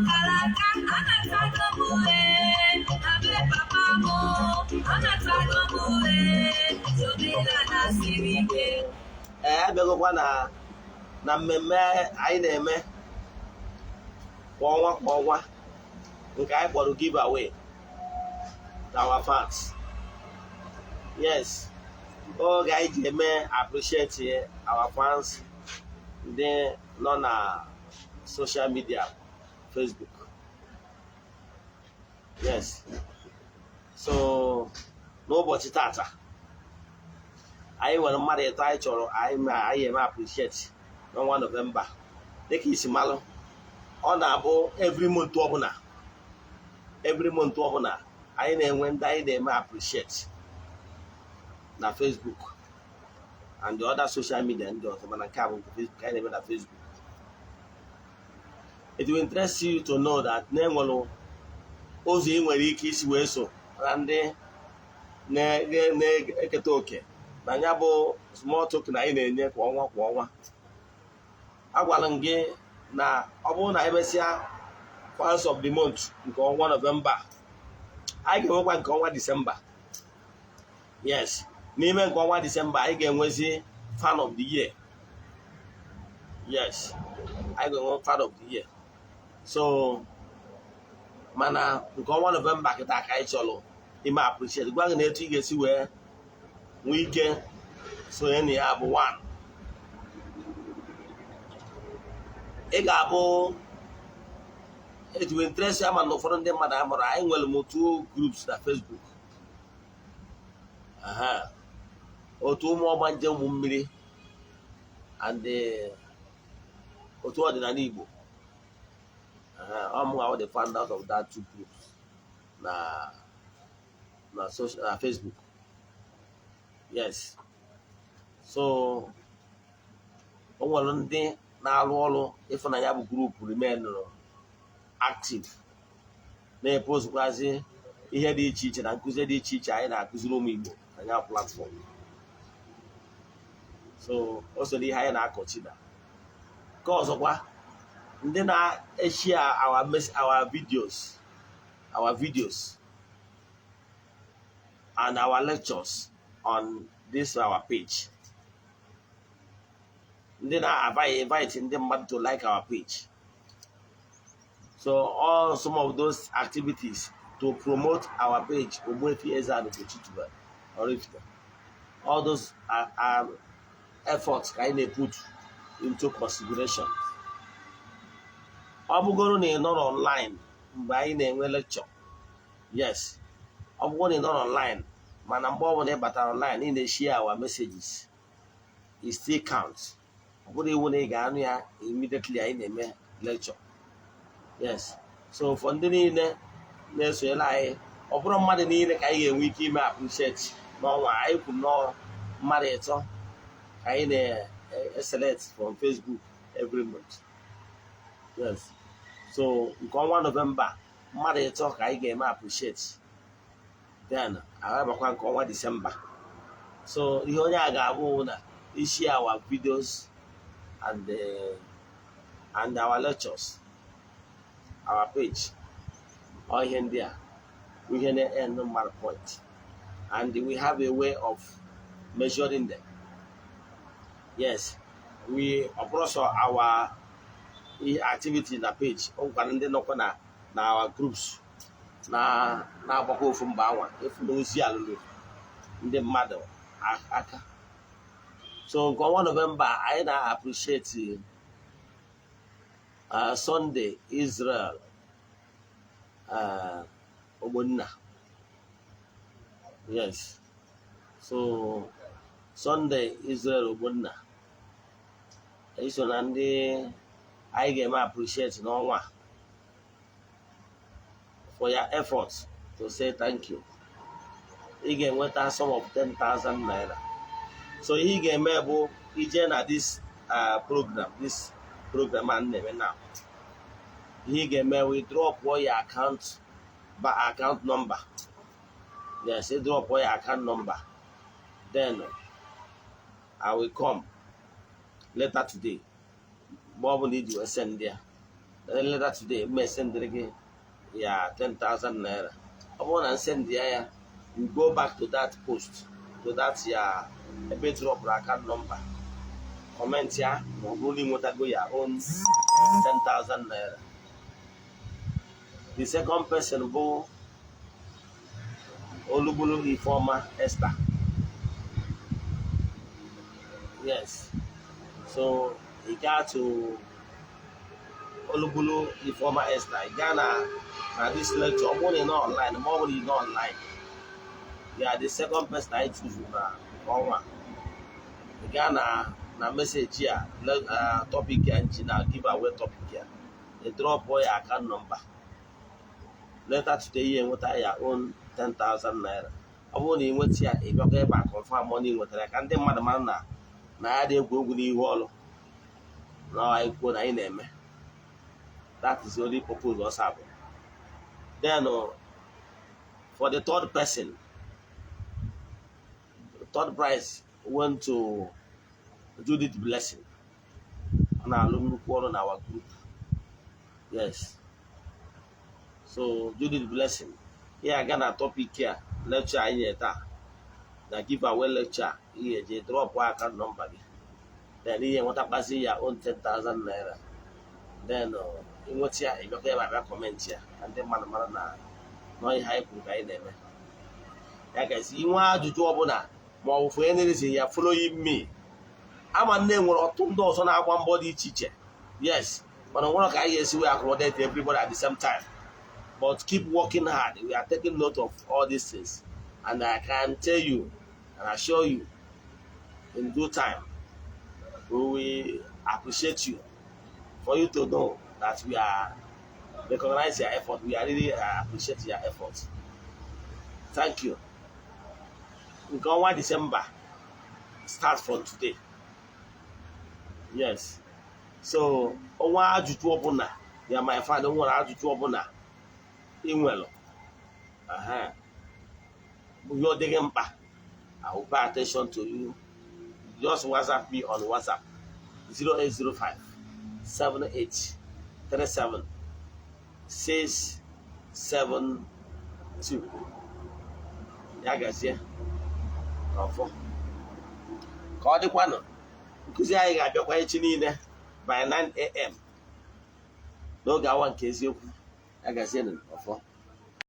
Akara aka anatago m uhe na be papa m, anatago m uhe omenala siri ike. Ee, abịagokwa na mmemme anyị na-eme kwa ọnwa kwa ọnwa, nke anyị kpọrọ give away to our fans. Yes, oge anyị ji eme appreciate our fans ndị nọ na social media, Facebook. Yes, so n'ụbọchị tata, anyị nwere mmadụ ịtọ anyị chọrọ anyị ma anyị eme appreciate n'ọnwa Nọvemba. Dịka isi malụ, ọ na-abụ every month ọbụla, every month ọbụla, anyị na-enwe ndị anyị na-eme appreciate na Facebook and the other social media ndị ọzọ, mana nke a bụ nke Facebook anyị na-eme na Facebook. It will interest you to know that na-enwere ụzọ ị nwere ike isi wee so na ndị na-eketa oke na ya bụ small token anyị na-enye kwa ọnwa kwa ọnwa. Agwara m gị na ọ bụrụ na emesịa fans of the month nke ọnwa Nọvemba, anyị ga-enwekwa nke ọnwa Disemba. Yes, n'ime nke ọnwa Disemba, anyị ga-enwezi fan of the year. Yes, anyị ga-enwe fan of the year. So mana nke ọnwa Nọvemba kịta ka anyị chọrọ ime appreciate. Gwa gị na etu ị ga-esi wee nwee ike sonye na ya bụ, one, ị ga-abụ ejiwe interest ama na ụfọdụ ndị mmadụ amụrụ. Anyị nwere m two groups na Facebook. Aha. Otu ụmụ ọgbanje, ụmụ mmiri and otu ọdịnala Igbo. Ọ mụ the founders of that two groups na social, na Facebook. Yes, so o nwere ndị na-arụ ọrụ ịfụnanya bụ group remain active, na-epostukwazi ihe dị iche iche na nkụzi dị iche iche anyị na-akụziri ụmụ Igbo na ya platform. So o so n'ihe anyị na-akọchida. Nke ọzọkwa, ndị na-eshare our videos and our lectures on this our page, ndị na-invite ndị mmadụ to like our page. So all some of those activities to promote our page, Ogbuefi Eze-Ana Ugochi Tubelu Oraifite, all those are efforts ka anyị na-put into consideration. Ọ bụgoro na ị nọrọ online mgbe anyị na-enwe lecture, yes, ọ bụgoro na ị nọrọ online, mana mgbe ọbụla ị batara online, ị na-share our messages, it still counts. Ọ bụrụ iwu na ị ga-anụ ya immediately anyị na-eme lecture. Yes, so for ndị niile na-esonyere anyị, ọ bụrụ mmadụ niile ka anyị ga-enwe ike ime appreciate n'ọnwa. Anyị kwuru n'ọrụ mmadụ ịtọ ka anyị na-select from Facebook every month. Yes, so nke ọnwa Nọvemba, mmadụ ịtọ ka anyị ga-eme appreciate, then agabakwa nke ọnwa Disemba. So ihe onye a ga-abụ na isi our videos and our lectures, our page, ọ ihe ndị a bụ ihe na-earn mmadụ point, and we have a way of measuring them. Yes, we ọ bụrụ sọ our activity na page, ọ nwekwara ndị nọkwa na our groups na na-agbakwa ofu mgbe anwa efu na ozi alụlụ ndị mmadụ aka. So nke ọnwa Nọvemba, anyị na-appreciate Sunday Israel Ogbonna. Yes, so Sunday Israel Ogbonna iso na ndị anyị ga-eme appreciate n'ọnwa a for your efforts. To say thank you, ị ga-enweta sum of 10,000 naira. So ihe ị ga-eme bụ ije na this program, this program a na-eme now, ihe ị ga-eme, we drop your account ba account number. Yes, you drop your account number, then I will come later today. Mgbe ọ bụla iji wee send ya, Later today, m esendịrị gị ya 10,000 naira. Ọ bụrụ na nsend ya ya, you go back to that post, to that ya ebe dropụrụ account number, comment ya ma ọ bụrụ na ị nwetago ya own 10,000 naira. The second person bụ Olugbulu Ifeoma Esther. Yes, so ị gaa to Olugbulu Ifeoma Esther, ị gaa na this lecture. Ọ bụrụ na ị nọ online, ma ọ bụrụ na ị nọ online, you are the second person I choose na ọnwa. Ị gaa na message a, topic ya nji na give away topic ya, ị drop ya account number. Later today, ihe enweta ya own 10,000 naira. Ọ bụrụ na ị nweta ya, ị bịakwa ebe a confirm ọ na ị nwetara ya, ka ndị mmadụ mara na ya dị egwu egwu n'ihu ọrụ na anyị kwuo na anyị na-eme. That is the only purpose ọsọ abụ. Then for the third person, the third prize went to Judith Blessing. Ọ na-alụ nnukwu ọrụ na our group. Yes, so Judith Blessing, ihe aga na topic a, lecture anyị nye taa na give away lecture, ihe eje drop account number gị, then ihe nwetakwazi ya own 10,000 naira. Then ịnweta ya, ịbịakwa ebe abịa comment ya, ka ndị mmadụ mara na nọ ihe anyị kwuru ka anyị na-eme. Ya gazi, inwe ajụjụ ọbụla ma ọ bụ for any reason ya following me, ama nne nwere ọtụtụ ndị ọzọ na-agba mbọ dị iche iche. Yes, mana nwere ka anyị ga-esi wee accommodate everybody at the same time, but keep working hard. We are taking note of all these things, and I can tell you and assure you, in due time we will appreciate you, for you to know that we are recognize your effort. We are really appreciate your effort. Thank you. Nke ọnwa December start from today. Yes, so ọnwa ajụjụ ọbụla ya, my father, nwere ajụjụ ọbụla ị nwere ihe ọ dịghị mkpa, I will pay attention to you. Just WhatsApp me on WhatsApp 0805 78 37 672. Ya gazie n'ọfọ ka ọ dịkwanụ. Nkụzi anyị ga-abịakwa echi niile by 9 a.m. n'oge awa nke eziokwu. Ya gazie n'ọfọ.